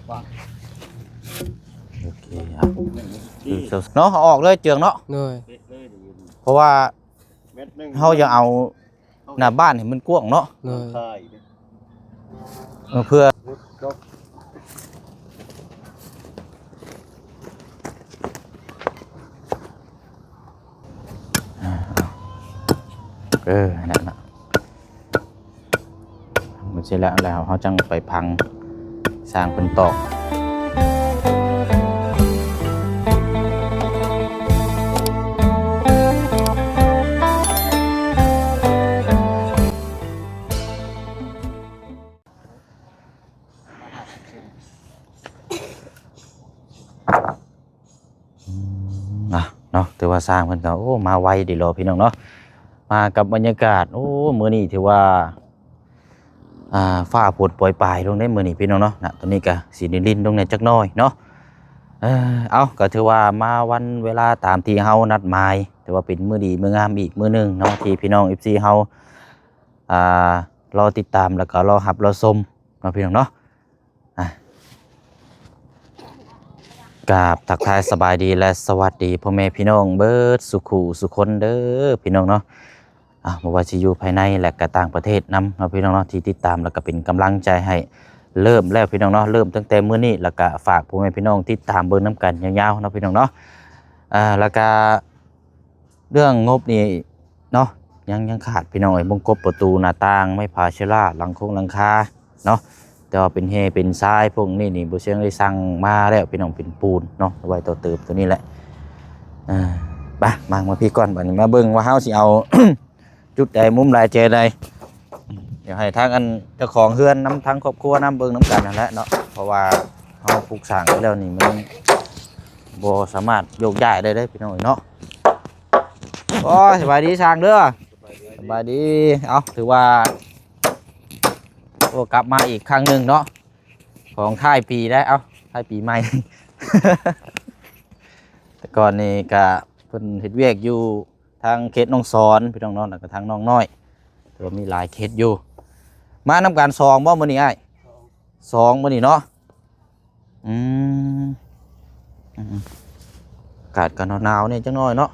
ໂອເຄ ເອົາ ເນາະ ເອົາອອກເລີຍເຈືອງເນາະ ໂດຍ ເພາະວ່າ ເຮົາຢາກເອົາໜ້າບ້ານໃຫ້ມັນກວ້າງເນາະ ໂດຍ ເອີ ເພື່ອ ເອີ ນັ້ນນະ ເມື່ອເສັດແລ້ວ ແລ້ວເຮົາຈັ່ງໄປພັງ ຊ່າງເພິ່ນຕອກ. ອືມ ອ່ະ ເນາະ ຖືວ່າຊ່າງເພິ່ນກໍ ໂອ້ ມາໄວດີຫຼໍພີ່ນ້ອງເນາະ ມາກັບບັນຍາກາດ ໂອ້ ມື້ນີ້ຖືວ່າ ອ່າ ຟ້າຝົນໂປຍປາຍລົງເດ້ມື້ນີ້ພີ່ນ້ອງເນາະ ນະ ຕອນນີ້ກໍຊິລິນໆລົງແດ່ຈັກໜ້ອຍເນາະ ເອີ ເອົາ ກໍຖືວ່າມາວັນເວລາຕາມທີ່ເຮົານັດໝາຍ ຖືວ່າເປັນມື້ດີມື້ງາມອີກມື້ໜຶ່ງເນາະ ທີ່ພີ່ນ້ອງ ເອັຟຊີ ເຮົາ ອ່າ ລໍຕິດຕາມ ແລ້ວກໍລໍຮັບລໍຊົມເນາະ ພີ່ນ້ອງເນາະ ອ່ະ ກາບທັກທາຍສະບາຍດີ ແລະ ສະຫວັດດີພໍ່ແມ່ພີ່ນ້ອງເບິດສູ່ຄູ່ສູ່ຄົນເດີພີ່ນ້ອງເນາະ ອ່ະ ບໍ່ວ່າຊິຢູ່ພາຍໃນ ແລະ ກະຕ່າງປະເທດນຳເນາະ ພີ່ນ້ອງເນາະ ທີ່ຕິດຕາມ ແລ້ວກະເປັນກຳລັງໃຈໃຫ້ ເລີ່ມແລ້ວພີ່ນ້ອງເນາະ ເລີ່ມຕັ້ງແຕ່ມື້ນີ້ ແລ້ວກະຝາກພໍ່ແມ່ພີ່ນ້ອງຕິດຕາມເບິ່ງນຳກັນຍາວໆເນາະ ພີ່ນ້ອງເນາະ ອ່າ ແລ້ວກະ ເລື່ອງງົບນີ້ເນາະ ຍັງ ຍັງຂາດພີ່ນ້ອງເອີຍ ວົງກົບ ປະຕູ ໜ້າຕ່າງ ໄມ້ຜາເຊລາ ຫຼັງຄົງຫຼັງຄາເນາະ ແຕ່ວ່າເປັນແຮ່ເປັນຊາຍພວກນີ້ນີ້ ບໍ່ເຊີງໄດ້ສັ່ງມາແລ້ວພີ່ນ້ອງ ເປັນປູນເນາະ ໄວ້ຕໍ່ເຕີມໂຕນີ້ແຫຼະ ເອີ ໄປ ມາ ມາພີ້ກ່ອນ ບາດນີ້ມາເບິ່ງວ່າເຮົາຊິເອົາ ຈຸດໃດ ມຸມໃດ ແຈໃດ ດຽວໃຫ້ທາງອັນເຈົ້າຂອງເຮືອນນຳ ທາງຄອບຄົວນຳ ເບິ່ງນຳກັນຫັ້ນແຫຼະເນາະ ເພາະວ່າເຮົາປຸກສ້າງໄປແລ້ວນີ້ ມັນບໍ່ສາມາດໂຍກຍ້າຍໄດ້ເດ້ພີ່ນ້ອງເອີຍເນາະ. ໂອ້ຍ ສະບາຍດີຊ່າງເດີ ສະບາຍດີ ເອົ້າ ຖືວ່າ ໂອ້ ກັບມາອີກຄັ້ງໜຶ່ງເນາະ ຂອງທ້າຍປີໄດ໋ ເອົ້າ ທ້າຍປີໃໝ່ ແຕ່ກ່ອນນີ້ກະເພິ່ນເຮັດວຽກຢູ່ ທາງເຂດໜອງສອນພີ່ນ້ອງເນາະ ແລ້ວກໍທາງໜອງນ້ອຍ ແຕ່ວ່າມີຫຼາຍເຂດຢູ່ ມານຳກັນສອງບໍ່ມື້ນີ້ອ້າຍ? ສອງມື້ນີ້ເນາະ ອືມ ອືມ ອາກາດກໍໜາວໆແດ່ຈັກໜ້ອຍເນາະ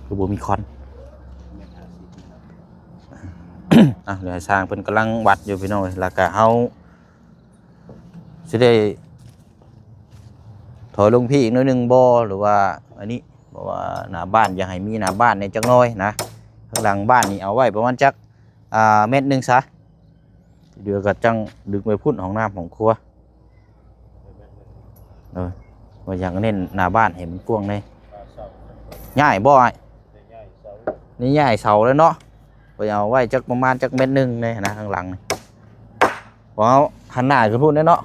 ຄືບໍ່ມີຄວັນ ອ່ະ ດຽວໃຫ້ຊ່າງເພິ່ນກຳລັງວັດຢູ່ພີ່ນ້ອງເອີຍ ແລ້ວກໍເຮົາ ຊິໄດ້ຖອຍລົງພີ້ອີກໜ້ອຍໜຶ່ງບໍ່ ຫຼືວ່າອັນນີ້ ເພາະວ່າໜ້າບ້ານຢາກໃຫ້ມີໜ້າບ້ານແດ່ຈັກໜ້ອຍນະ ທາງຫຼັງບ້ານນີ້ເອົາໄວ້ປະມານຈັກ ອ່າ ແມັດໜຶ່ງຊະ ເດີກໍຈັ່ງດຶງໄປພຸ້ນ ຫ້ອງນ້ຳຫ້ອງຄົວ ເອີ ວ່າຢາກເນັ້ນໜ້າບ້ານໃຫ້ມັນກວ້າງແດ່ ຍ້າຍບໍ່ອ້າຍ? ນີ້ຍ້າຍເສົາແລ້ວເນາະ ໄປເອົາໄວ້ຈັກປະມານຈັກແມັດໜຶ່ງແດ່ນະ ທາງຫຼັງນີ້ ເພາະເຮົາຫັນໜ້າຂຶ້ນພຸ້ນເດ້ເນາະ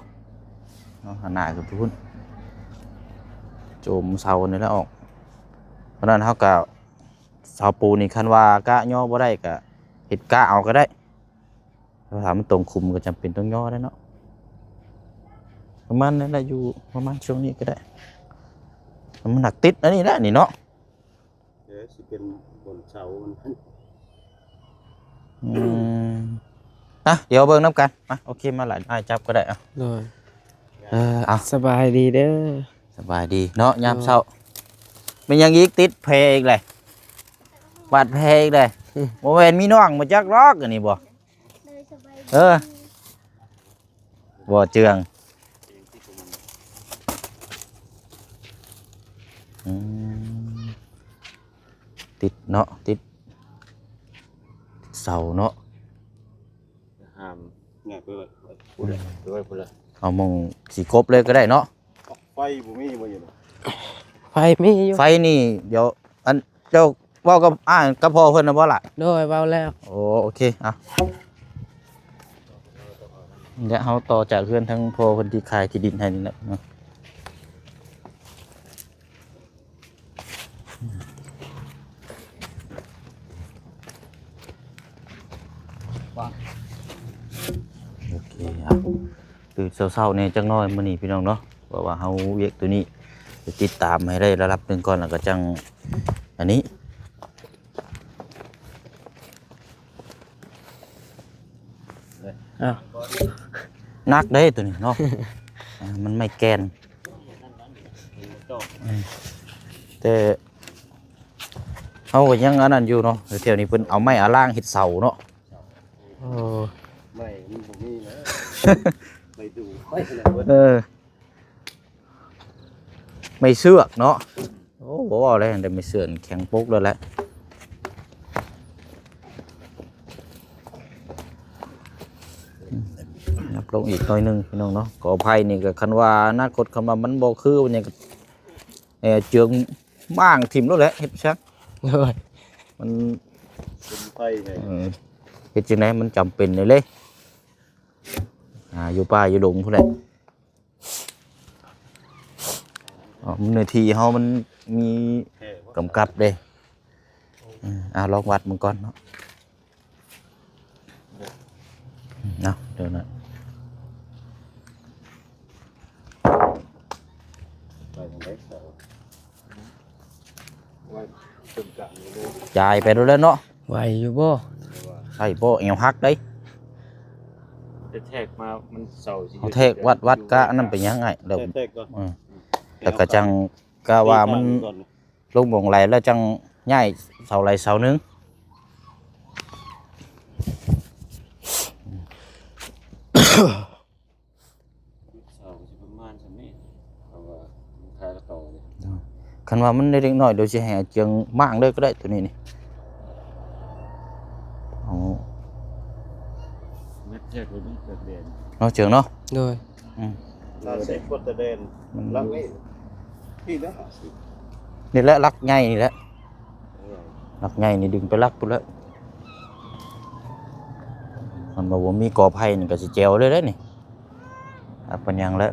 ເຮົາຫັນໜ້າຂຶ້ນພຸ້ນ ໂຈມເສົານີ້ແລ້ວອອກ ເພາະນັ້ນເຮົາກະ ເສົາປູນນີ້ ຄັນວ່າກະຍໍບໍ່ໄດ້ກະເຮັດກະເອົາກໍໄດ້ ຖ້າມັນຕົງຂຸມກໍຈຳເປັນຕ້ອງຍໍໄດ້ເນາະ ປະມານນັ້ນແຫຼະ ຢູ່ປະມານຊ່ວງນີ້ກໍໄດ້ ມັນໜັກຕິດອັນນີ້ແຫຼະນີ້ເນາະ ເອີ ຊິເປັນບ່ອນເສົາມັນ ອືມ ອ່ະ ດຽວເບິ່ງນຳກັນ ມາ ໂອເຄ ມາຫຼາຍ ອ້າຍຈັບກໍໄດ້ ອ່ະ ໂດຍ ເອີ ເອົາ ສະບາຍດີເດີ ສະບາຍດີເນາະ ຍາມເຊົ້າ ໂດຍ ແມ່ນຫຍັງອີກ ຕິດແຜອີກແຫຼະ ບາດແຜອີກແຫຼະ ອືມ ບໍ່ແມ່ນມີນ້ອງມາຈັກດອກ ອັນນີ້ບໍ່ ໂດຍ ສະບາຍດີ ເອີ ບໍ່ເຈື່ອງ ອືມ ຕິດເນາະ ຕິດເສົາເນາະ ຫ້າມ ງ່າຍໄປເລີຍ ພຸ້ນແຫຼະ ໄປໄວ້ພຸ້ນແຫຼະ ເອົາໝ່ອງຊິກົບເລີຍກໍໄດ້ເນາະ ໄຟບໍ່ມີບໍ່ຢູ່ ໄຟມີຢູ່ ໄຟນີ້ ດຽວ ອັນ ເຈົ້າເວົ້າກັບອ້າຍກັບພໍ່ເພິ່ນແລ້ວບໍ່ລະ? ໂດຍ ເວົ້າແລ້ວ ໂອ້ ໂອເຄ ອ່ະ ດຽວເຮົາຕໍ່ຈາກເຮືອນທາງພໍ່ເພິ່ນທີ່ຂາຍທີ່ດິນໃຫ້ນີ້ແຫຼະເນາະ ໂອເຄ ອ່ະ ຕື່ນເຊົ້າໆແດ່ຈັກໜ້ອຍມື້ນີ້ພີ່ນ້ອງເນາະ ເພາະວ່າເຮົາວຽກໂຕນີ້ ໄປຕິດຕາມໃຫ້ໄດ້ລະດັບໜຶ່ງກ່ອນ ແລ້ວກໍຈັ່ງອັນນີ້ ອ້າວ ໜັກເດ້ໂຕນີ້ເນາະ ອ່າ ມັນໄມ້ແກ່ນ ເອີ ແຕ່ເຮົາກໍຍັງອັນນັ້ນຢູ່ເນາະ ແຖວນີ້ເພິ່ນເອົາໄມ້ອາລ່າງເຮັດເສົາເນາະ ເອີ ໄມ້ມັນບໍ່ມີແລ້ວ ໄມ້ດູໄມ້ແລ້ວເບິດ ເອີ ໄມ້ເຊືອກເນາະ ໂອ້ ບໍ່ເວົ້າແລ້ວ ໄດ້ໄມ້ເຊືອກແຂງປົກແລ້ວແຫຼະ ຫຍັບລົງອີກໜ້ອຍໜຶ່ງພີ່ນ້ອງເນາະ ກໍໄຜ່ນີ້ກໍຄັນວ່າອະນາຄົດ ຄັນວ່າມັນບໍ່ຄືຫຍັງກໍ ເອີ ເຈື່ອງມ້າງຖິ້ມໂລດແຫຼະ ເຮັດຈັ່ງຊັ້ນ ໂດຍ ມັນເປັນໄຟໄງ ເອີ ເຮັດຈັ່ງໃດ ມັນຈຳເປັນເດ້ ອ່າ ຢູ່ປ່າຢູ່ດົງພຸ້ນແຫຼະ ອໍ ເນື້ອທີ່ເຮົາມັນມີຈຳກັດເດ້ ເອີ ອ່າ ລອງວັດເບິ່ງກ່ອນເນາະ ເນາະ ເດີນນະ ໄປທາງໃດ ໄວ້ເປັນກາງຢູ່ເດີ ຈ່າຍໄປໂລດແລ້ວເນາະ ໄຫວຢູ່ບໍ່? ໄດ້ບໍ່? ແອວຫັກໄດ໋ ແຕ່ແທກມາມັນເສົາຊິ ເອົາແທກວັດ ວັດກະອັນນັ້ນເປັນຫຍັງອ້າຍ ແລ້ວ ແທກກ່ອນ ເອີ ແລ້ວກໍຈັ່ງກະວ່າມັນ ລົງໝ່ອງໃດແລ້ວຈັ່ງຍ້າຍເສົາໃດເສົາໜຶ່ງ ເສົາຊິປະມານສ່ຳນີ້ ເພາະວ່າມັນຄາຕໍ່ເລີຍ ຄັນວ່າມັນເລັກໆນ້ອຍໆ ດຽວຊິໃຫ້ອາເຈືອງມ້າງເລີຍກໍໄດ້ ໂຕນີ້ນີ້ ເອົາ ແມັດແທກໂຕນີ້ແຕກແດນ ເນາະ ເຈືອງເນາະ ໂດຍ ອືມ ຫ້າສິບກວ່າແຕ່ແດນ ມັນຫຼັກນີ້ ນີ້ແຫຼະຫ້າສິບ ນີ້ແຫຼະຫຼັກໃຫຍ່ນີ້ແຫຼະ ຫຼັກໃຫຍ່ນີ້ດຶງໄປຫຼັກພຸ້ນແຫຼະ ມັນບໍ່ ບໍ່ມີກໍໄຜ່ນີ້ກໍຊິແຈວເລີຍເດ້ນີ້ ຫຼັກປານຫຍັງແຫຼະ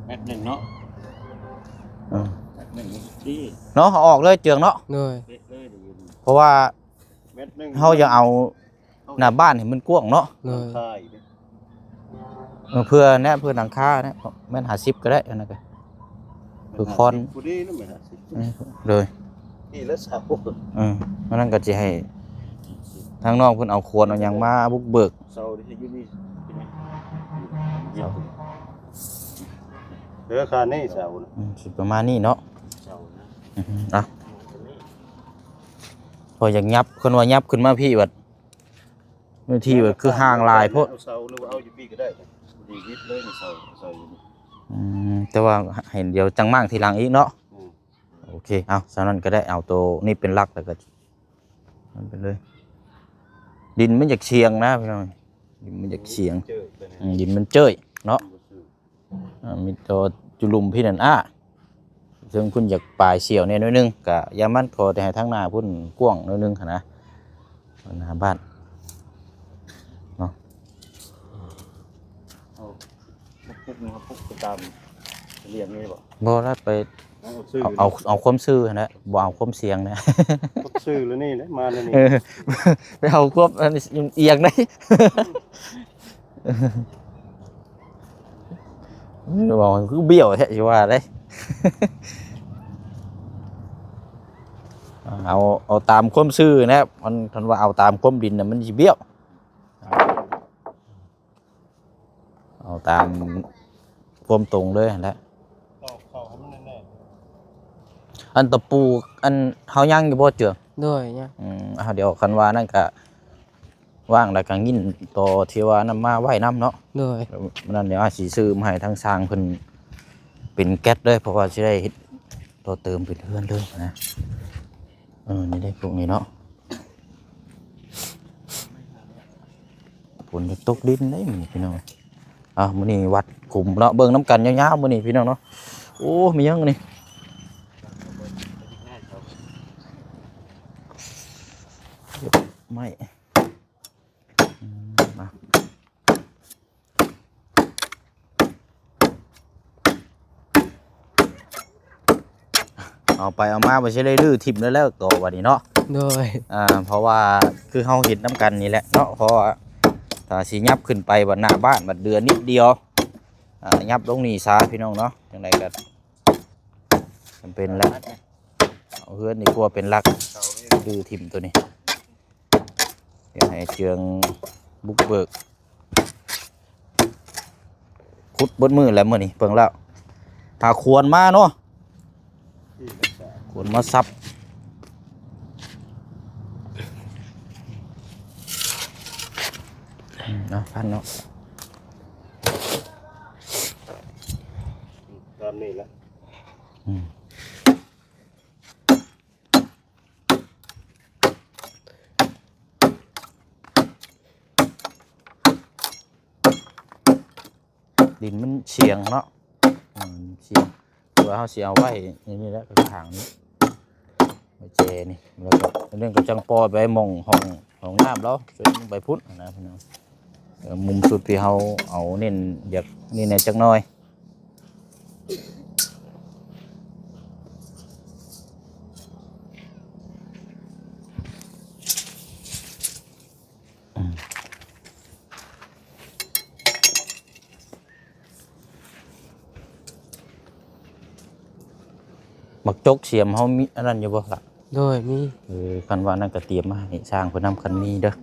ແມັດໜຶ່ງເນາະ ເອີ ແມັດໜຶ່ງນີ້ ເນາະ ເອົາອອກເລີຍເຈືອງເນາະ ໂດຍ ເພາະວ່າ ແມັດໜຶ່ງ ເຮົາຢາກເອົາໜ້າບ້ານໃຫ້ມັນກວ້າງເນາະ ໂດຍ ເອີ ເພື່ອແນະ ເພື່ອຫຼັງຄາແນະ ແມັດຫ້າສິບກໍໄດ້ ອັນນັ້ນກໍຄືຄອນ ພໍດີນະ ແມັດຫ້າສິບ ໂດຍ ນີ້ລະຊາວ ເອີ ອັນນັ້ນກໍຊິໃຫ້ທາງນ້ອງເພິ່ນເອົາຂວນເອົາຫຍັງມາບຸກເບີກ ເສົາຢູ່ນີ້ ເສົາ ເອີ ຄານີ້ເສົານະ ອືມ ຊິປະມານນີ້ເນາະ ເສົານະ ອືມ ເອົາ ພໍຢາກຫຍັບ ຄັນວ່າຫຍັບຂຶ້ນມາພີ້ບັດ ເນື້ອທີ່ແບບຄືຫ່າງຫຼາຍໂພດ ເອົາເສົາ ຫຼືວ່າເອົາຢູ່ພີ້ກໍໄດ້ ດີວິດເລີຍ ເສົາ ເສົາຢູ່ນີ້ ອືມ ແຕ່ວ່າໃຫ້ ດຽວຈັ່ງມ້າງທີຫຼັງອີກເນາະ ອືມ ໂອເຄ ເອົາ ສ່ຳນັ້ນກໍໄດ້ ເອົາໂຕນີ້ເປັນຫຼັກ ແລ້ວກໍນັ້ນໄປເລີຍ ດິນມັນຢາກຊຽງນະພີ່ນ້ອງ ດິນມັນຢາກຊຽງ ເຈີຍ ອືມ ດິນມັນເຈີຍເນາະ ອ່າ ມີແຕ່ວ່າຈຸລຸ່ມພີ້ນັ້ນ ອາ ເຊິ່ງເພິ່ນຢາກປາຍສ່ຽວແດ່ໜ້ອຍໜຶ່ງ ກະຢ່າມັນ ຂໍແຕ່ໃຫ້ທາງໜ້າພຸ້ນກວ້າງໜ້ອຍໜຶ່ງຫັ້ນນະ ໜ້າບ້ານເນາະ ເອົາປຸກນີ້ ປຸກໄປຕາມລຽງນີ້ບໍ່? ບໍ່ລະ ໄປ ເອົາ ເອົາ ເອົາຄວາມຊື່ຫັ້ນແຫຼະ ບໍ່ເອົາຄວາມສ່ຽງນະ ຄວາມຊື່ລະນີ້ແຫຼະ ມາແນວນີ້ ເອີ ໄປເອົາຄວາມອັນນີ້ ອຽງໄດ໋ ເວົ້າຄືບ້ຽວແທ້ ຊິວ່າໄດ໋ ເອົາ ເອົາຕາມຄວາມຊື່ນະ ມັນ ຄັນວ່າເອົາຕາມຄວາມດິນນະ ມັນຊິບ້ຽວ ເອົາຕາມຄວາມຕົງເລີຍຫັ້ນແຫຼະ ຕອກເຂົ້າໃຫ້ມັນແໜ້ນໆ ອັນຕະປູ ອັນເຮົາຍັງຢູ່ບໍ່ເຈືອງ? ໂດຍ ຍັງ ອືມ ເອົາ ດຽວຄັນວ່ານັ້ນກະ ວ່າງແລ້ວກໍຍິນຕໍ່ທີ່ວ່ານຳມາໄວ້ນຳເນາະ ໂດຍ ນັ້ນດຽວອາດຊິຊື້ມາໃຫ້ທາງຊ່າງເພິ່ນເປັນແກັດເລີຍ ເພາະວ່າຊິໄດ້ເຮັດຕໍ່ເຕີມເປັນເຮືອນເລີຍນະ ເອີ ນີ້ເດ້ພວກນີ້ເນາະ ຝົນຈະຕົກດິນເດ້ມື້ນີ້ພີ່ນ້ອງ ເອົາ ມື້ນີ້ວັດຂຸມເນາະ ເບິ່ງນຳກັນຍາວໆມື້ນີ້ພີ່ນ້ອງເນາະ ໂອ້ ມີຫຍັງນີ້ ໄມ້ ອືມ ມາ ເອົາໄປເອົາມາ ບໍ່ຊິໄດ້ຮື້ຖິ້ມແລ້ວໆ ຕໍ່ບັດນີ້ເນາະ ໂດຍ ອ່າ ເພາະວ່າຄືເຮົາເຮັດນຳກັນນີ້ແຫຼະເນາະ ເພາະວ່າຖ້າຊິຫຍັບຂຶ້ນໄປບັດໜ້າບ້ານ ບັດເດືອນນິດດຽວ ອ່າ ຫຍັບລົງນີ້ຊະ ພີ່ນ້ອງເນາະ ຈັ່ງໃດກໍຈຳເປັນແຫຼະ ເອົາເຮືອນນີ້ກວ່າເປັນຫຼັກ ດື້ຖິ້ມໂຕນີ້ ດຽວໃຫ້ເຈືອງບຸກເບີກ ຂຸດເບິດມື້ແລ້ວມື້ນີ້ ເບິ່ງແລ້ວ ຫາຂວນມາເນາະ ຂວນມາສັບ ອືມ ເອົາພັນເນາະ ຕາມນີ້ລະ ອືມ. ດິນມັນສ່ຽງເນາະ ອືມ ສ່ຽງ ຄືວ່າເຮົາຊິເອົາໄວ້ໃນນີ້ແຫຼະ ຂ້າງໆນີ້ ໄວ້ແຈນີ້ ແລ້ວກໍເລື່ອງກໍຈັ່ງປ່ອຍໄປໝ່ອງຫ້ອງ ຫ້ອງນ້ຳລາວ ສ່ວນໄປພຸ້ນນະພີ່ນ້ອງ ເອີ ມຸມຈຸດທີ່ເຮົາເອົາເນັ້ນ ຢາກນີ້ແດ່ຈັກໜ່ອຍ. ໝາກຈົກສຽມເຮົາມີອັນນັ້ນຢູ່ບໍ່ລະ? ໂດຍ ມີ ເອີ ຄັນວ່ານັ້ນກໍຕຽມມາໃຫ້ຊ່າງເພິ່ນນຳ ຄັນມີເດີ ໝາກ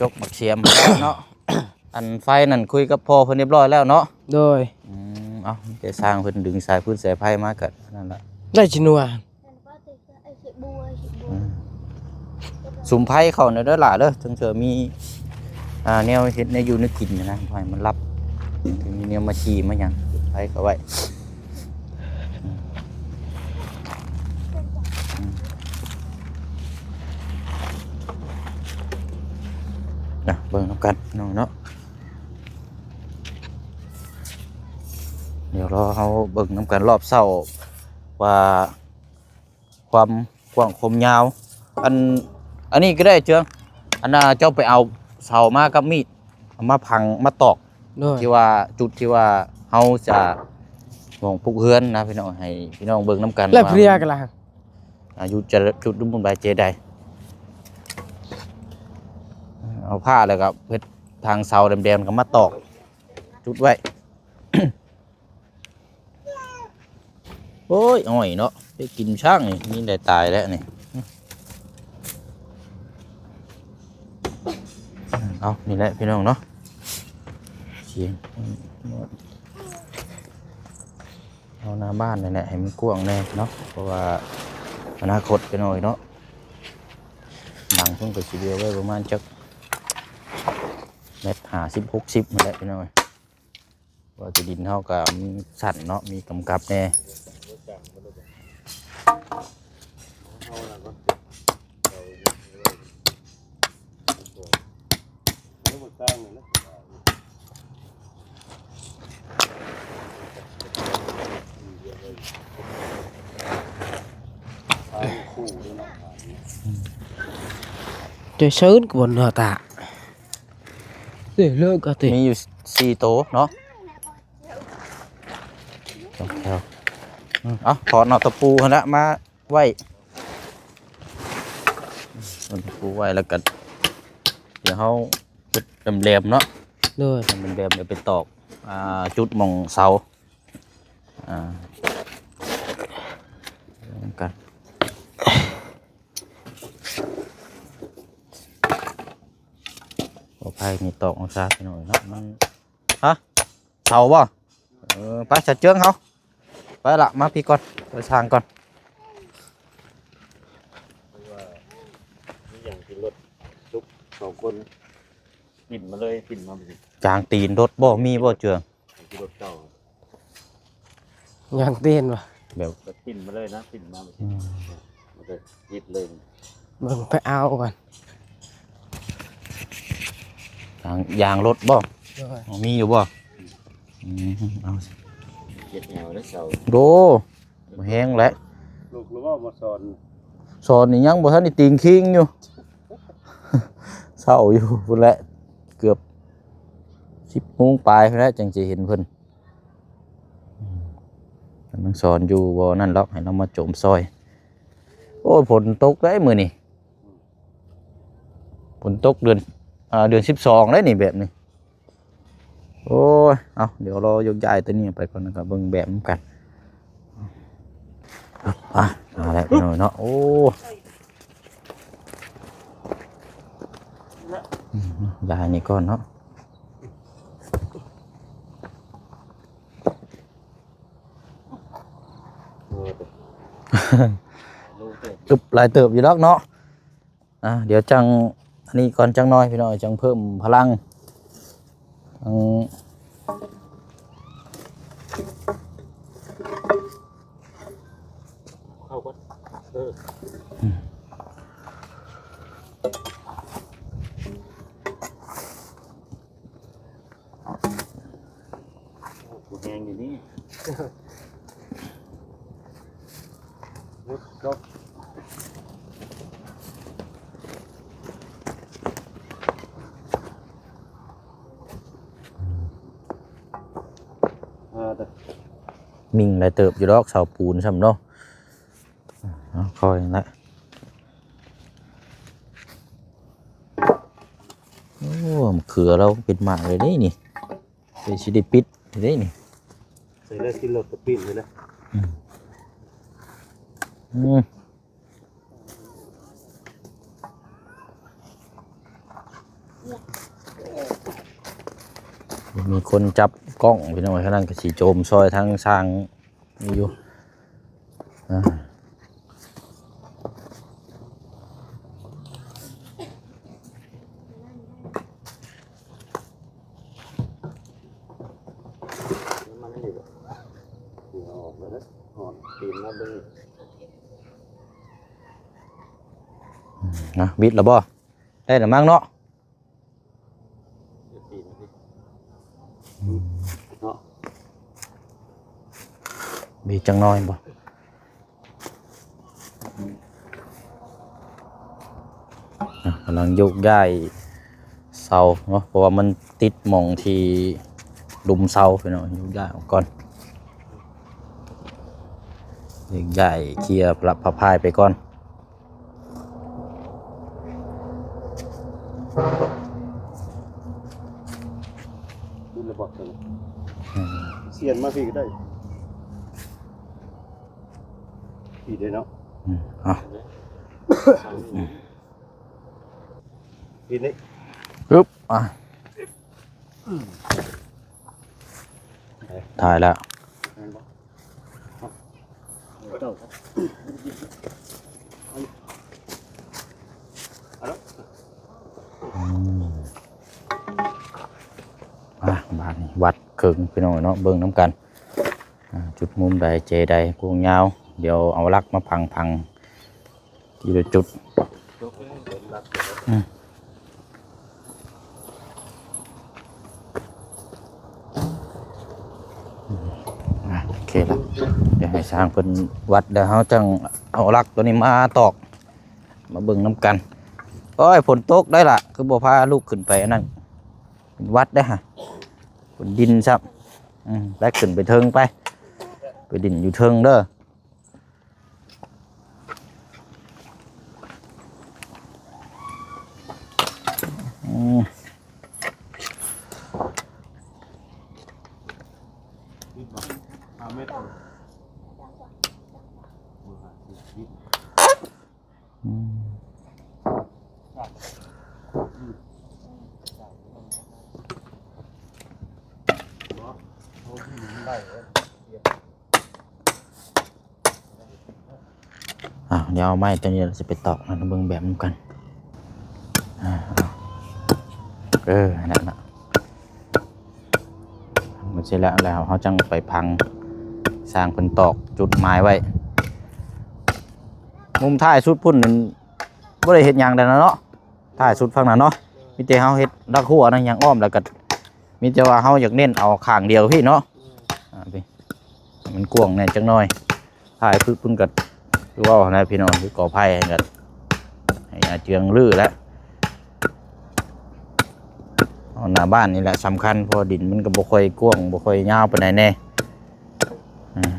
ຈົກໝາກສຽມເນາະ. ອັນໄຟນັ້ນຄຸຍກັບພໍ່ເພິ່ນຮຽບຮ້ອຍແລ້ວເນາະ? ໂດຍ ອືມ ເອົາ ແຕ່ຊ່າງເພິ່ນດຶງສາຍຟືນສາຍໄຟມາກໍນັ້ນລະ ໄດ້ຊິໜ່ວຍ ອືມ ສຸມໄຟເຂົ້າແດ່ເດີຫຼ້າເດີ ຈັ່ງເທື່ອມີ ອ່າ ແນວເຮັດແນວຢູ່ແນວກິນນະ ໃຫ້ມັນຫຼັບ ມີແນວມາຈີ່ມາຫຍັງ ໄຟເຂົ້າໄວ້ ອືມ ນະ ເບິ່ງນຳກັນພີ່ນ້ອງເນາະ. ດຽວລໍເຮົາເບິ່ງນຳກັນລອບເຊົ້າວ່າ ຄວາມກວ້າງຄວາມຍາວ ອັນ ອັນນີ້ກໍໄດ້ເຈືອງ ອັນນ່າ ເຈົ້າໄປເອົາເສົາມາກັບມີດ ເອົາມາພັງມາຕອກ ໂດຍ ທີ່ວ່າ ຈຸດທີ່ວ່າເຮົາຈະໝ່ອງປຸກເຮືອນນະພີ່ນ້ອງ ໃຫ້ພີ່ນ້ອງເບິ່ງນຳກັນ ແລ້ວເພຍກັນລະ ອາຍຸຈະຈຸດດຸບຸນບາຍເຈໄດ ເອົາຜ້າແລ້ວກໍເຮັດທາງເສົາແດມໆ ກໍມາຕອກຈຸດໄວ້. ໂອ້ຍ ອ້ອຍເນາະ ໄດ້ກິນຊ້າງນີ້ ມີແຕ່ຕາຍແລ້ວນີ້ ເອົາ ນີ້ແຫຼະພີ່ນ້ອງເນາະ ສຽງ ເອົາໜ້າບ້ານນີ້ແຫຼະ ໃຫ້ມັນກວ້າງແດ່ເນາະ ເພາະວ່າອະນາຄົດພີ່ນ້ອງເນາະ ຫຼັງເພິ່ນກໍຊິເຫຼືອໄວ້ປະມານຈັກແມັດຫ້າສິບ ຫົກສິບນີ້ແຫຼະພີ່ນ້ອງເອີຍ. ວ່າແຕ່ດິນເຮົາກໍມັນສັ້ນເນາະ ມີກຳກັບແດ່ ໃຈເຊີນກະບໍ່ໜ້າຕາ ເອີ ເລີກກະຕິ ມີຢູ່ສີ່ໂຕເນາະ ສອງແຖວ ອືມ ເອົາ ຖອນເອົາຕະປູຫັ້ນລະມາໄວ້ ເອົາຕະປູໄວ້ ແລ້ວກະ ດຽວເຮົາເຮັດແຫຼມໆເນາະ ໂດຍ ເຮັດແຫຼມໆ ດຽວໄປຕອກ ອ່າ ຈຸດໝ່ອງເສົາ ອ່າ ນຳກັນ ຂໍອະໄພ ນີ້ຕອກເອົາຊະ ພີ່ນ້ອງເນາະ ມັນ ຮະ ເສົາບໍ່? ເອີ ໄປ ສະເຈີງເຮົາ ໄປລະ ມາພີ້ກ່ອນ ໄປຊ່າງກ່ອນ ມີຫຍັງກິນລົດ ທຸກສອງຄົນ ປິ່ນມາເລີຍ ປິ່ນມາ ກາງຕີນລົດບໍ່ ມີບໍ່ເຈືອງ? ຂີ່ລົດເກົ່າ ຍາງຕີນບໍ່? ແບບ ແບບປິ່ນມາເລີຍນະ ປິ່ນມາ ອືມ ມັນກໍຫຍິບເລີຍ ເບິ່ງໄປເອົາກ່ອນ ຍາງ ຍາງລົດບໍ່? ໂດຍ ມີຢູ່ບໍ່? ອືມ ເອົາ ເຈັດແອວແລ້ວເສົາ ໂດ ບໍ່ແຮງແຫຼະ ລູກລະບໍ່ມາສອນ ສອນນີ້ຍັງບໍ່ທັນໄດ້ຕີງຄີງຢູ່ ເຊົ້າຢູ່ພຸ້ນແຫຼະ ເກືອບສິບໂມງປາຍພຸ້ນແຫຼະ ຈັ່ງຊິເຫັນເພິ່ນ ອືມ ກຳລັງສອນຢູ່ ບໍ່ນັ້ນດອກ ໃຫ້ລາວມາໂຈມຊ່ອຍ ໂອ້ຍ ຝົນຕົກໄດ໋ມື້ນີ້ ຝົນຕົກເດືອນ ອ່າ ເດືອນສິບສອງໄດ໋ນີ້ ແບບນີ້ ໂອ້ຍ ເອົາ ດຽວລໍຍົກຍ້າຍຕົວນີ້ອອກໄປກ່ອນ ແລ້ວກໍເບິ່ງແບບນຳກັນ ອ່ະ ມາແລ້ວພີ່ນ້ອງເນາະ ໂອ້ ໂອ້ ຢາຍນີ້ກ່ອນເນາະ. ອຶບ ຫຼາຍເຕີບຢູ່ດອກເນາະ. ອ່າ ດຽວຈັ່ງອັນນີ້ກ່ອນຈັກໜ່ອຍພີ່ນ້ອງ ຈັ່ງເພີ່ມພະລັງ. ເຂົ້າກ່ອນ ເອີ ໂອ້ ແຮງຢູ່ນີ້ ຈົບ ມິ່ງຫຼາຍເຕີບຢູ່ດອກ ເສົາປູນຊ້ຳເນາະ. ເອົາ ຄ່ອຍນະ. ໂອ້ ມະເຂືອລາວເປັນໝາກເລີຍເດ້ນີ້ ເປັນຊິໄດ້ປິດເດ້ນີ້. ໃສ່ເລີຍ ກິນໂລດກະປິ້ນເລີຍນະ. ອືມ ອືມ ມີຄົນຈັບກ້ອງພີ່ນ້ອງ ທາງນັ້ນກະຊິໂຈມຊ່ອຍທາງຊ່າງ ມີຢູ່ ອ່າ ມັນນີ້ບໍ່ ເອົາອອກແລ້ວເດີ ຮ້ອນ ຕີນມາເບິ່ງ ອືມ ນະ ບິດແລ້ວບໍ່? ໄດ້ແລ້ວມັ້ງເນາະ. ເນາະ ມີຈັກໜ້ອຍບໍ່? ອ່ະ ກຳລັງໂຍກຍ້າຍເສົາເນາະ ເພາະວ່າມັນຕິດໝ່ອງທີ່ລຸ່ມເສົາ ພີ່ນ້ອງ ໂຍກຍ້າຍອອກກ່ອນ ໂຍກຍ້າຍເຄຍພະລະພະພາຍໄປກ່ອນ. ດຸນລະບອດເຖິງ ອືມ ສຽນມາພີ້ກະໄດ້ ພີ້ເດ້ເນາະ ອືມ ເອົາ ພີ້ນີ້ ປຶບ ອ່ະ ຖ່າຍແລ້ວ ແມ່ນບໍ່? ອືມ ອ່ະ ບາດນີ້ວັດເຄິ່ງພີ່ນ້ອງເນາະ ເບິ່ງນຳກັນ ອ່າ ຈຸດມຸມໃດ ເຈໃດ ກວ້າງຍາວ ດຽວເອົາຫຼັກມາຝັງ ຝັງ ທີລະຈຸດ ອືມ ອ່າ ໂອເຄລະ ດຽວໃຫ້ຊ່າງເພິ່ນວັດ ແລ້ວເຮົາຈັ່ງເອົາຫຼັກໂຕນີ້ມາຕອກ ມາເບິ່ງນຳກັນ. ໂອ້ຍ ຝົນຕົກໄດ໋ລະ ຄືບໍ່ພາລູກຂຶ້ນໄປອັນນັ້ນ ເປັນຫວັດໄດ໋ຫະ ຝົນດິນຊ້ຳ ອືມ ໄປຂຶ້ນໄປເທິງໄປ ໄປຫຼິ້ນຢູ່ເທິງເດີ. ອືມ ອືມ ອ່າ ດຽວເອົາໄມ້ຕົວນີ້ຊິໄປຕອກ ມາເບິ່ງແບບນຳກັນ. ອ່າ ເອີ ນັ້ນນະ ເມື່ອເສັດແລ້ວ ແລ້ວເຮົາຈັ່ງໄປພັງ ຊ່າງເພິ່ນຕອກຈຸດໝາຍໄວ້. ມຸມທ້າຍສຸດພຸ້ນນັ້ນ ບໍ່ໄດ້ເຮັດຫຍັງແລ້ວນະເນາະ ທ້າຍສຸດຝັ່ງນັ້ນເນາະ ມີແຕ່ເຮົາເຮັດຫຼັກຮົ້ວນະຫຍັງອ້ອມ ແລ້ວກະມີແຕ່ວ່າເຮົາຢາກເນັ້ນເອົາຂ້າງດຽວພີ້ເນາະ. ອ່າ ພີ້ ໃຫ້ມັນກວ້າງແດ່ຈັກໜ້ອຍ ທ້າຍປຶບພຸ້ນກະຄືເວົ້າຫັ້ນແຫຼະພີ່ນ້ອງ ຄືກໍໄຜ່ຫັ້ນກະໃຫ້ອາເຈືອງຮື້ແຫຼະ. ເອົາໜ້າບ້ານນີ້ແຫຼະສຳຄັນ ເພາະວ່າດິນມັນກະບໍ່ຄ່ອຍກວ້າງ ບໍ່ຄ່ອຍຍາວປານໃດແດ່. ອ່າ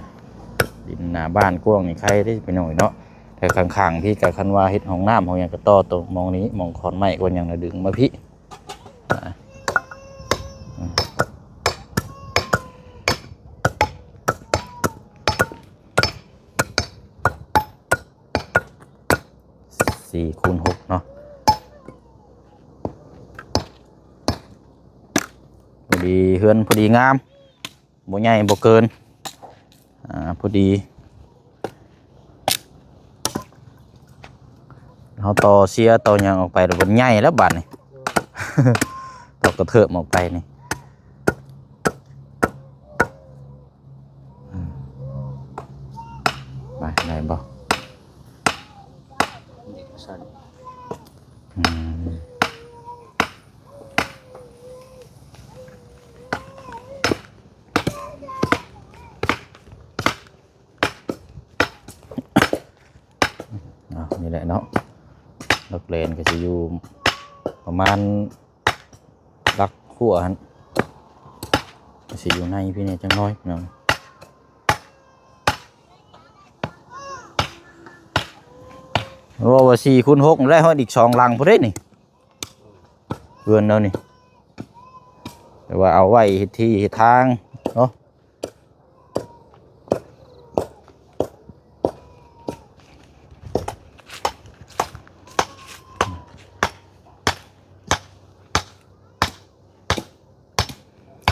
ດິນໜ້າບ້ານກວ້າງນີ້ໄຄເດ້ພີ່ນ້ອງເນາະ ແຕ່ຂ້າງໆພີ້ກະຄັນວ່າເຮັດຫ້ອງນ້ຳຫ້ອງຫຍັງກະຕໍ່ຕົງໝ່ອງນີ້ ໝ່ອງຂອນໄມ້ຂອນຫຍັງລະດຶງມາພີ້. ອ່າ ສີ່ຄູນຫົກເນາະ. ເຮືອນພໍດີງາມ ບໍ່ໃຫຍ່ບໍ່ເກີນ ອ່າ ພໍດີ. ເຮົາຕໍ່ເຊຍຕໍ່ຫຍັງອອກໄປແລ້ວ ມັນໃຫຍ່ແລ້ວບາດນີ້ ຕໍ່ກະເທີບອອກໄປນີ້ ອືມ ໄປໄດ້ບໍ່? ອືມ ເອົາ ນີ້ແຫຼະເນາະ ຫຼັກແລນກໍຊິຢູ່ປະມານຫຼັກຂົວຫັ້ນ ກໍຊິຢູ່ໃນພີ້ແດ່ຈັກໜ້ອຍເນາະ. ເວົ້າວ່າສີ່ຄູນຫົກ ໄດ້ຮອດອີກສອງຫຼັງພຸ້ນເດ້ນີ້ ເຮືອນເຮົານີ້ ແຕ່ວ່າເອົາໄວ້ເຮັດທີ່ເຮັດທາງເນາະ.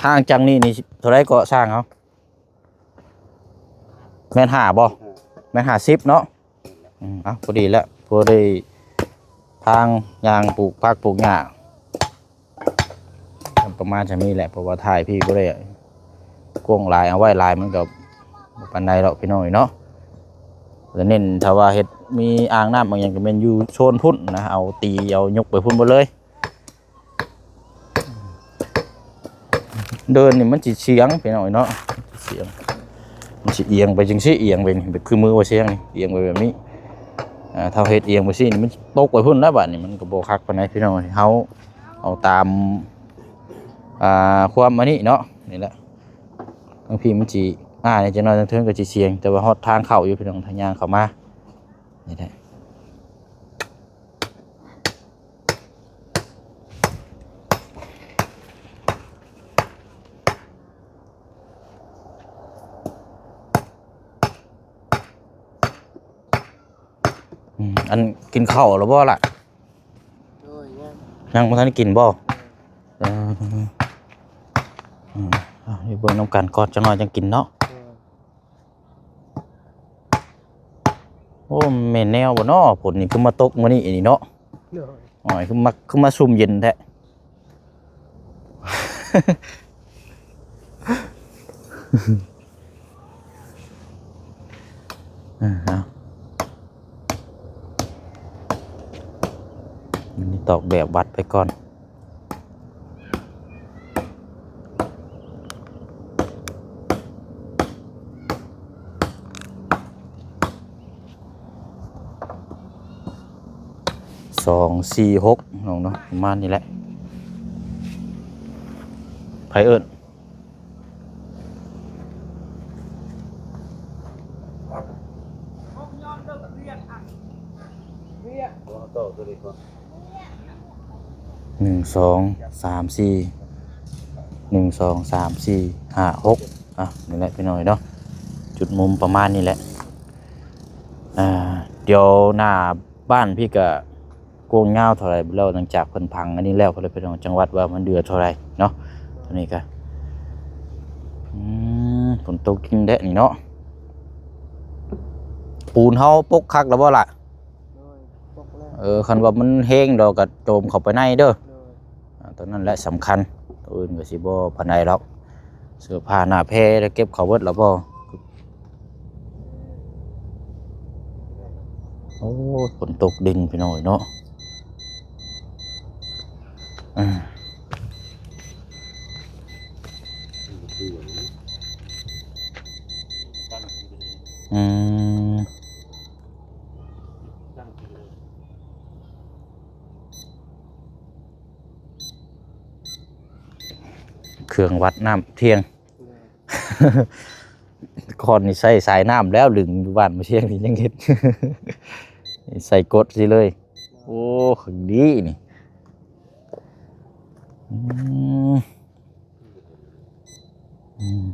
ຫ່າງຈາກນີ້ນີ້ເທົ່າໃດເກາະ ຊ່າງເຮົາ? ແມ່ນຫ້າບໍ່? ແມ່ນຫ້າສິບເນາະ. ອືມ ເອົາ ພໍດີແລ້ວ ພໍໄດ້ທາງຍ່າງປູກຜັກປູກຫຍ້າ ປະມານສ່ຳນີ້ແຫຼະ ເພາະວ່າຖ່າຍພີ້ບໍ່ໄດ້ກວ້າງຫຼາຍ ເອົາໄວ້ຫຼາຍມັນກໍບໍ່ປານໃດດອກພີ່ນ້ອງເນາະ. ແລະເນັ້ນຖ້າວ່າເຮັດມີອ່າງນ້ຳບາງຢ່າງ ກໍແມ່ນຢູ່ໂຊນພຸ້ນນະ ເອົາຕີເອົາຍົກໄປພຸ້ນເບິດເລີຍ. ເດີ່ນນີ້ມັນຊິສຽງພີ່ນ້ອງເນາະ ສຽງ ມັນຊິອຽງໄປຈັ່ງຊີ້ ອຽງໄປນີ້ ແບບຄືມືບໍ່ສຽງນີ້ ອຽງໄປແບບນີ້. ອ່າ ຖ້າເຮັດອຽງໄປຊີ້ນີ້ ມັນຕົກໄປພຸ້ນແລ້ວ ບາດນີ້ມັນກໍບໍ່ຄັກປານໃດພີ່ນ້ອງ. ເຮົາເອົາຕາມ ອ່າ ຄວາມອັນນີ້ເນາະ ນີ້ແຫຼະ. ທາງພີ້ມັນຊິ ອ່າ ນີ້ຈັກໜ້ອຍ ທາງເທິງກໍຊິສຽງ ແຕ່ວ່າຮອດທາງເຂົ້າຢູ່ພີ່ນ້ອງ ທາງຍ່າງເຂົ້າມາ ນີ້ແຫຼະ. ອືມ ອັນ ກິນເຂົ້າແລ້ວບໍ່ລະ? ໂດຍ ຍັງ ຍັງບໍ່ທັນໄດ້ກິນບໍ່? ເອີ ອືມ ເອົາ ໄປເບິ່ງນຳກັນກ່ອນ ຈັກໜ້ອຍຈັ່ງກິນເນາະ. ໂດຍ ໂອ້ ແມ່ນແນວບໍ່ເນາະ ຝົນນີ້ຄືມາຕົກມື້ນີ້ນີ້ເນາະ. ໂດຍ ໂອ້ຍ ຄືມາ ຄືມາຊຸ່ມເຢັນແທ້. ເອີ ເອົາ ອັນນີ້ຕອກແບບວັດໄປກ່ອນ. ສອງ ສີ່ ຫົກ ນ້ອງເນາະ ປະມານນີ້ແຫຼະ. ໃຜເອີ້ນ? ໜຶ່ງ ສອງ ສາມ ສີ່ ໜຶ່ງ ສອງ ສາມ ສີ່ ຫ້າ ຫົກ ອ່ະ ນີ້ແຫຼະພີ່ນ້ອງເນາະ ຈຸດມຸມປະມານນີ້ແຫຼະ. ອ່າ ດຽວໜ້າບ້ານພີ້ກະກວ້າງຍາວເທົ່າໃດແລ້ວ ຫຼັງຈາກເພິ່ນພັງອັນນີ້ແລ້ວ ເພິ່ນເລີຍໄປເບິ່ງຈັງຫວັດວ່າມັນເດືອເທົ່າໃດເນາະ. ຕົວນີ້ກະ ອືມ ຝົນຕົກຈິງແດະນີ້ເນາະ. ປູນເຮົາປົກຄັກແລ້ວບໍ່ລະ? ໂດຍ ປົກແລ້ວ. ເອີ ຄັນວ່າມັນແຮງດອກກະໂຈມເຂົ້າໄປໃນເດີ. ໂດຍ ອ່າ ຕົວນັ້ນແຫຼະສຳຄັນ ຕົວອື່ນກໍຊິບໍ່ປານໃດດອກ. ເສື້ອຜ້າໜ້າແພເກັບເຂົ້າເບິດແລ້ວບໍ່? ໂອ້ຍ ຝົນຕົກດິນພີ່ນ້ອງເນາະ. ອືມ ອືມ ເຄື່ອງວັດນ້ຳທ່ຽງ ກ່ອນນີ້ໃຊ້ສາຍນ້ຳແລ້ວ ລຶງຢູ່ບ້ານມາທ່ຽງນີ້ຍັງເຮັດ ໃສ່ກົດຊິເລີຍ. ໂອ້ ຄັກດີນີ້. ອືມ ອືມ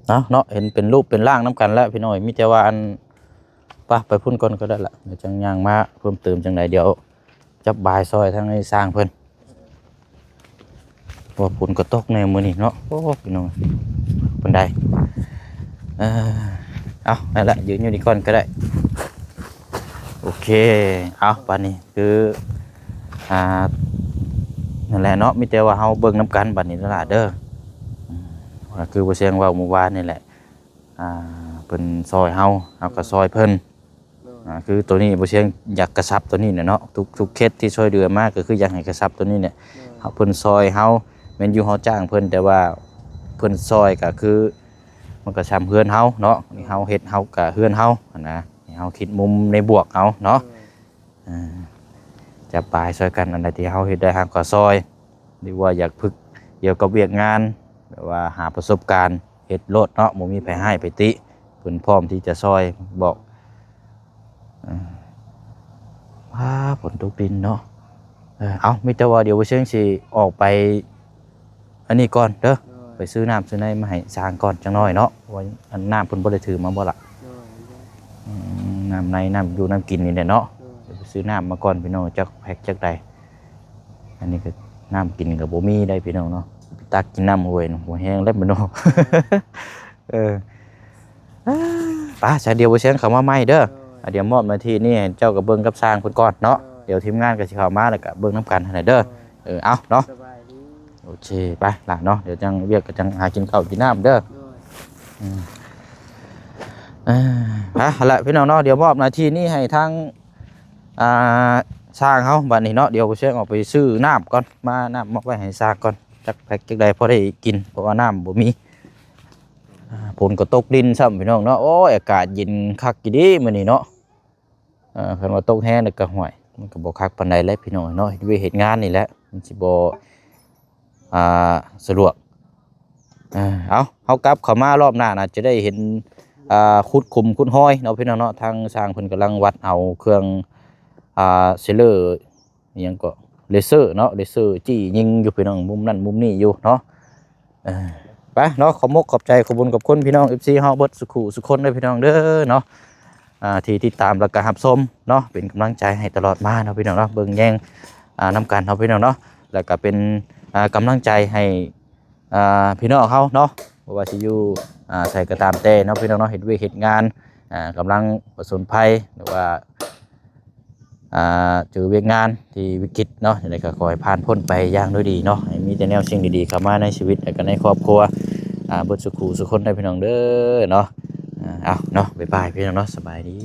ເອົາເນາະ ເຫັນເປັນຮູບເປັນຮ່າງນຳກັນແລ້ວພີ່ນ້ອງ ມີແຕ່ວ່າອັນ ປະ ໄປພຸ້ນກ່ອນກໍໄດ້ລະ ດຽວຈັ່ງຍ່າງມາເພີ່ມເຕີມຈັ່ງໃດ ດຽວຈັບບາຍຊ່ອຍທາງໄອ້ຊ່າງເພິ່ນ. ວ່າຝົນກໍຕົກແດ່ມື້ນີ້ເນາະ. ໂອ້ ພີ່ນ້ອງ ປານໃດ. ເອີ ເອົາ ນັ້ນແຫຼະ ຢືນຢູ່ນີ້ກ່ອນກໍໄດ້. ໂອເຄ ເອົາ ບາດນີ້ຄື ອ່າ ນັ້ນແຫຼະເນາະ ມີແຕ່ວ່າເຮົາເບິ່ງນຳກັນບາດນີ້ເດີຫຼ້າເດີ. ອືມ ກໍຄືບໍ່ແຊງເວົ້າມື້ວານນີ້ແຫຼະ ອ່າ ເພິ່ນຊ່ອຍເຮົາ ເຮົາກໍຊ່ອຍເພິ່ນ. ໂດຍ ອ່າ ຄືໂຕນີ້ບໍ່ແຊງຢາກກະຊັບໂຕນີ້ແຫຼະເນາະ ທຸກ ທຸກເຂດທີ່ຊ່ວຍເຫຼືອມາກໍຄືຢາກໃຫ້ກະຊັບໂຕນີ້ແຫຼະ. ໂດຍ ເຮົາ ເພິ່ນຊ່ອຍເຮົາ ແມ່ນຢູ່ເຮົາຈ້າງເພິ່ນ ແຕ່ວ່າເພິ່ນຊ່ອຍກໍຄື ມັນກໍຊ່ຳເຮືອນເຮົາເນາະ ເຮົາເຮັດເຮົາກະເຮືອນເຮົາຫັ້ນນະ ໃຫ້ເຮົາຄິດມຸມໃນບວກເອົາເນາະ. ເອີ ຈັບປາຍຊ່ອຍກັນ ອັນໃດທີ່ເຮົາເຮັດໄດ້ເຮົາກໍຊ່ອຍ ຫຼືວ່າຢາກຝຶກກ່ຽວກັບວຽກງານ ແບບວ່າຫາປະສົບການເຮັດໂລດເນາະ ບໍ່ມີໃຜຮ້າຍໃຜຕິ ເພິ່ນພ້ອມທີ່ຈະຊ່ອຍບອກ. ເອີ ວ້າ ຝົນຕົກດິນເນາະ. ເອີ ເອົາ ມີແຕ່ວ່າດຽວບໍ່ເຊີງຊິອອກໄປ ອັນນີ້ກ່ອນເດີ ໂດຍ ໄປຊື້ນ້ຳຊື້ໃນມາໃຫ້ຊ່າງກ່ອນຈັກໜ້ອຍເນາະ ວ່າອັນນ້ຳເພິ່ນບໍ່ໄດ້ຖືມາບໍ່ລະ? ໂດຍ ອືມ ນ້ຳໃນ ນ້ຳຢູ່ນ້ຳກິນນີ້ແຫຼະເນາະ. ໂດຍ ດຽວໄປຊື້ນ້ຳມາກ່ອນພີ່ນ້ອງ ຈັກແພັກຈັກໃດ. ອັນນີ້ກໍນ້ຳກິນກໍບໍ່ມີໄດ໋ພີ່ນ້ອງເນາະ ໄປຕັກກິນນ້ຳຫ້ວຍ ຫົວແຮງແລ້ວພີ່ນ້ອງ. ເອີ ໄປ ສາຍດຽວບໍ່ເຊີງເຂົ້າມາໃໝ່ເດີ. ໂດຍ ອ່າ ດຽວມອບໜ້າທີ່ນີ້ໃຫ້ເຈົ້າກໍເບິ່ງກັບຊ່າງເພິ່ນກ່ອນເນາະ. ໂດຍ ດຽວທີມງານກໍຊິເຂົ້າມາ ແລ້ວກໍເບິ່ງນຳກັນຫັ້ນແຫຼະເດີ. ໂດຍ ເອີ ເອົາເນາະ ສະບາຍດີ. ໂອເຄ ໄປລະເນາະ ດຽວຈັ່ງວຽກກໍຈັ່ງຫາກິນເຂົ້າກິນນ້ຳເດີ. ໂດຍ ອືມ ອ່າ ຫັ້ນລະພີ່ນ້ອງເນາະ ດຽວມອບໜ້າທີ່ນີ້ໃຫ້ທາງ ອ່າ ຊ່າງເຮົາບາດນີ້ເນາະ. ດຽວບໍ່ເຊີງອອກໄປຊື້ນ້ຳກ່ອນ ມານ້ຳມາໄວ້ໃຫ້ຊ່າງກ່ອນ ຈັກແພັກຈັກໃດພໍໄດ້ກິນ ເພາະວ່ານ້ຳບໍ່ມີ. ອ່າ ຝົນກໍຕົກດິນຊ້ຳພີ່ນ້ອງເນາະ. ໂອ້ຍ ອາກາດເຢັນຄັກອີ່ຫຼີມື້ນີ້ເນາະ. ເອີ ຄັນວ່າຕົກແຮງແລ້ວກໍ ຫ້ວຍ ມັນກໍບໍ່ຄັກປານໃດແຫຼະພີ່ນ້ອງເນາະ ເຮັດວຽກເຮັດງານນີ້ແຫຼະ ມັນຊິບໍ່ ອ່າ ສະດວກ. ເອີ ເອົາ ເຮົາກັບເຂົ້າມາລອບໜ້ານະ ຈະໄດ້ເຫັນ ອ່າ ຂຸດຂຸມຂຸດຮອຍເນາະພີ່ນ້ອງເນາະ. ທາງຊ່າງເພິ່ນກຳລັງວັດເອົາເຄື່ອງ ອ່າ ເຊເລີ ອີ່ຫຍັງເກາະ ເລເຊີເນາະ ເລເຊີຈີ້ຍິງຢູ່ພີ່ນ້ອງ ມຸມນັ້ນມຸມນີ້ຢູ່ເນາະ. ເອີ ໄປເນາະ ຂອບມົກຂອບໃຈ ຂອບບຸນຂອບຄຸນພີ່ນ້ອງ ເອັຟຊີ ເຮົາເບິດສູ່ຄູ່ສູ່ຄົນເດີພີ່ນ້ອງເດີເນາະ ອ່າ ທີ່ຕິດຕາມ ແລ້ວກໍຮັບຊົມເນາະ ເປັນກຳລັງໃຈໃຫ້ຕະຫຼອດມາເນາະພີ່ນ້ອງເນາະ ເບິ່ງແຍງ ອ່າ ນຳກັນເນາະພີ່ນ້ອງເນາະ ແລ້ວກໍເປັນ ອ່າ ກຳລັງໃຈໃຫ້ ອ່າ ພີ່ນ້ອງເຮົາເນາະ ບໍ່ວ່າຊິຢູ່ ອ່າ ໃສກໍຕາມແຕ່ເນາະພີ່ນ້ອງເນາະ ເຮັດວຽກເຮັດງານ ອ່າ ກຳລັງປະສົນໄພ ຫຼືວ່າ ອ່າ ເຈີວຽກງານທີ່ວິກິດເນາະ ຈັ່ງໃດກໍຂໍໃຫ້ຜ່ານພົ້ນໄປຢ່າງດ້ວຍດີເນາະ ໃຫ້ມີແຕ່ແນວສິ່ງດີໆເຂົ້າມາໃນຊີວິດ ແລະກໍໃນຄອບຄົວ ອ່າ ເບິດສູ່ຄູ່ສູ່ຄົນເດີພີ່ນ້ອງເດີເນາະ. ອ່າ ເອົາເນາະ ບາຍບາຍພີ່ນ້ອງເນາະ ສະບາຍດີ.